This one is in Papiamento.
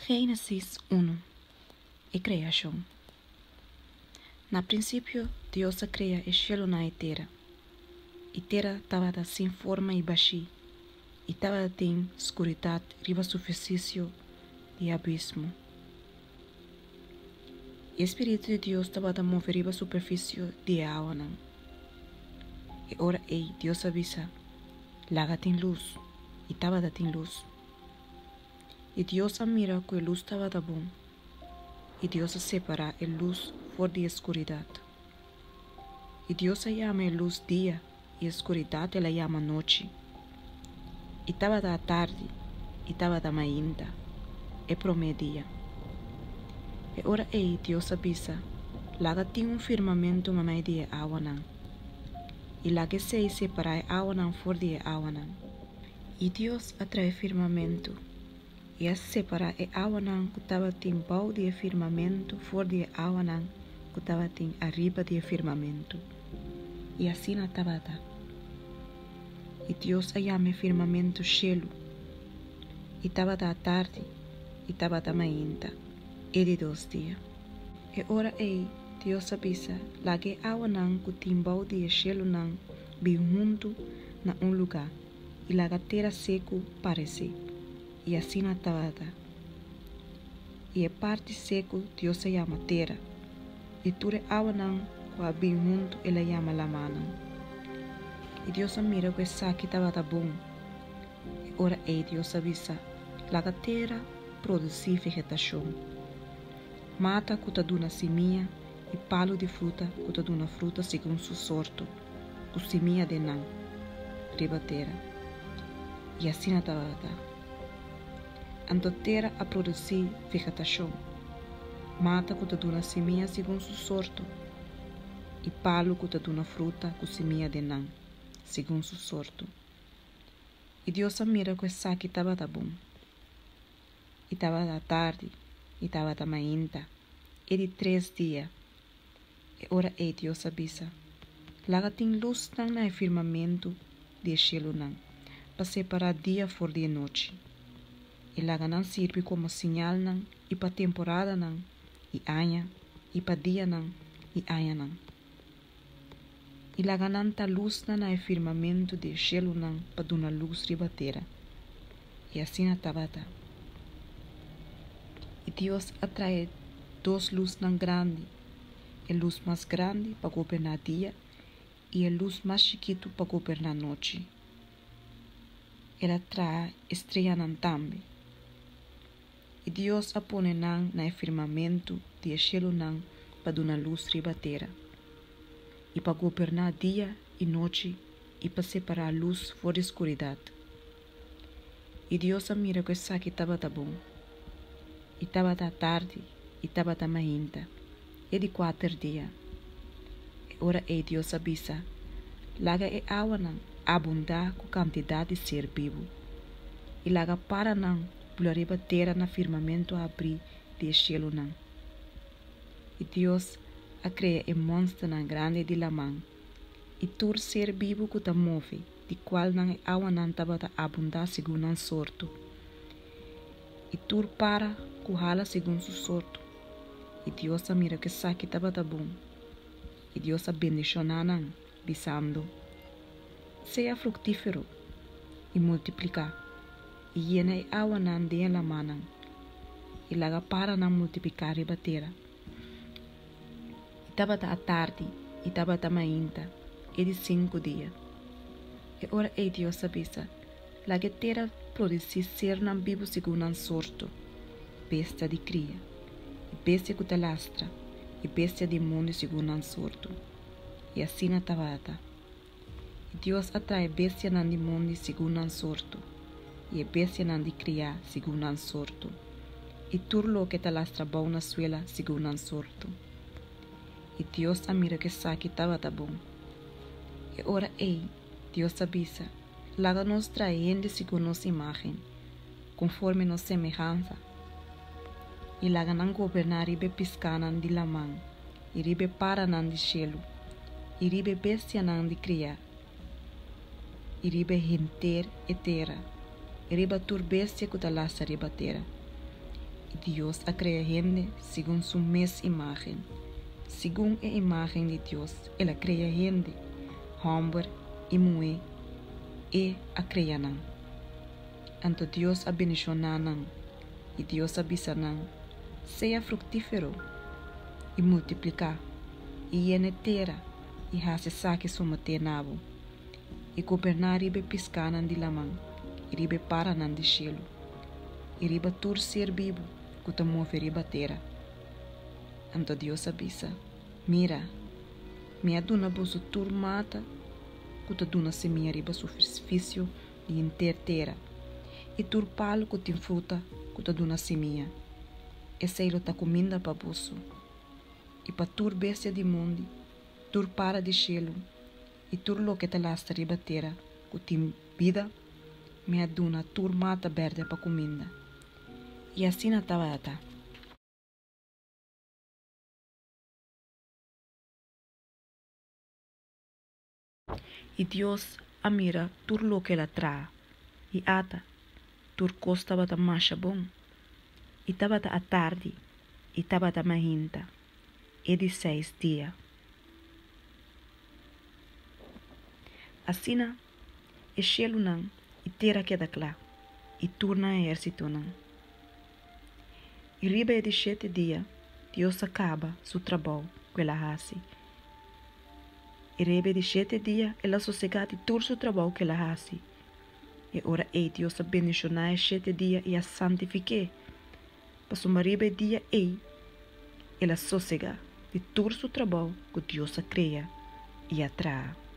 Génesis unu, E kreashon. Na prinsipio Dios a krea e shelunan i tera. I tera tabata sin forma i bashí, i tabatin skuridat riba superfisio di e abismo. I e Spiritu di Dios tabata move riba superfisio di e awanan. E ora ei Dios a bisa, Laga tin lus, i tabata tin lus. I Dios a mira ku e lus tabata bon, i Dios a separá e lus for di e skuridat. I Dios a yama e lus dia, i e skuridat el a yama nochi. I tabata atardi, i tabata mainta, e promé dia. E ora ei Dios a bisa, Laga tin un firmamentu meimei di e awanan, i laga esei separá e awanan for di e awanan. I Dios a traha e firmamentu, i a separá e awanan ku tabatin bou di e firmamentu for di e awanan ku tabatin ariba di e firmamentu. I asina tabata. I Dios a yama e firmamentu shelu. I tabata atardi, i tabata mainta, e di dos dia. E ora ei Dios a bisa, Laga e awanan ku tin bou di e shelunan bin huntu na un lugá i laga tera seku paresé. I asina tabata. I e parti seku Dios a yama tera, i tur e awanan ku a bin huntu el a yama lamannan. I Dios a mira ku esaki tabata bon. E ora ei Dios a bisa, Laga tera produsí vegetashon, mata ku ta duna simia i palu di fruta ku ta duna fruta segun su sorto, ku simia den nan, riba tera. I asina tabata. Anto tera a produsí vegetashon, mata ku ta duna simia segun su sorto, i palu ku ta duna fruta ku simia den nan, segun su sorto. I Dios a mira ku esaki tabata bon. I tabata tardi, i tabata mainta, e di tres dia. E ora ei Dios a bisa, Laga tin lusnan na e firmamentu di e shelunan, pa separá dia for di e nochi, i laga nan sirbi komo siñalnan i pa temporadanan i aña i pa dianan i añanan. I laga nan ta lusnan na e firmamentu di e shelunan pa duna lus riba tera. I asina tabata. I Dios a traha e dos lusnan grandi, e lus mas grandi pa goberná dia i e lus mas chikitu pa goberná nochi. El a traha e streanan tambe. I Dios a pone nan na e firmamentu di e shelunan pa duna lus riba tera, i pa goberná dia i nochi i pa separá lus for di skuridat. I Dios a mira ku esaki tabata bon. I tabata atardi i tabata mainta, e di kuater dia. E ora ei Dios a bisa, Laga e awanan abundá ku kantidat di ser bibu, i laga paranan bula riba tera na firmamentu habrí di e shelunan. I Dios a krea e mònsternan grandi di laman i tur ser bibu ku ta move, di kualnan e awanan tabata abundá segun nan sorto, i tur para ku hala segun su sorto. I Dios a mira ku esaki tabata bon, i Dios a bendishoná nan, bisando, Sea fruktífero i multipliká, i yena e awanan den e lamannan, i laga paranan multipliká riba tera. I tabata atardi, i tabata mainta, e di sinku dia. E ora ei Dios a bisa, Laga e tera produsí sernan bibu segun nan sorto, bestia di kria, i bestia ku ta lastra, i bestia di mondi segun nan sorto. I asina tabata. I Dios a traha e bestianan di mondi segun nan sorto, i e bestianan di kriá segun nan sorto, i tur loke ta lastra bou na suela segun nan sorto. I Dios a mira ku esaki tabata bon. E ora ei Dios a bisa, Laga nos traha hende segun nos imágen, konforme nos semehansa, i laga nan goberná riba e piskánan di laman i riba e paranan di shelu i riba e bestianan di kriá i riba henter e tera i riba tur bestia ku ta lastra riba tera. I Dios a krea hende segun su mes imágen. Segun e imágen di Dios el a krea hende, hòmber i muhé E a krea nan. Anto Dios a bendishoná nan, i Dios a bisa nan, Sea fruktífero i multipliká, i yena e tera i hasi esaki someté na bo, i goberná riba e piskánan di laman i riba e paranan di shelu, i riba tur ser bibu ku ta move riba tera. Anto Dios a bisa, Mira, mi a duna boso tur mata ku ta duna simia riba superfisio di henter tera, i tur palu ku tin fruta ku ta duna simia. Esei lo ta kuminda pa boso. I pa tur bestia di mondi, tur para di shelu i tur loke ta lastra riba tera ku tin bida, mi a duna tur mata bèrdè pa kuminda. I asina tabata. I Dios a mira tur loke el a traha, i ata, tur kos tabata masha bon. I tabata atardi, i tabata mainta, e di seis dia. Asina e shelunan i tera keda kla, i tur nan ehérsitonan. I riba e di shete dia Dios a kaba su trabou ku el a hasi. I riba e di shete dia el a sosegá di tur su trabou ku el a hasi. E ora ei Dios a bendishoná e shete dia i a santifik'é, pasobra riba e dia ei el a sosegá di tur su trabou ku Dios a krea i a traha.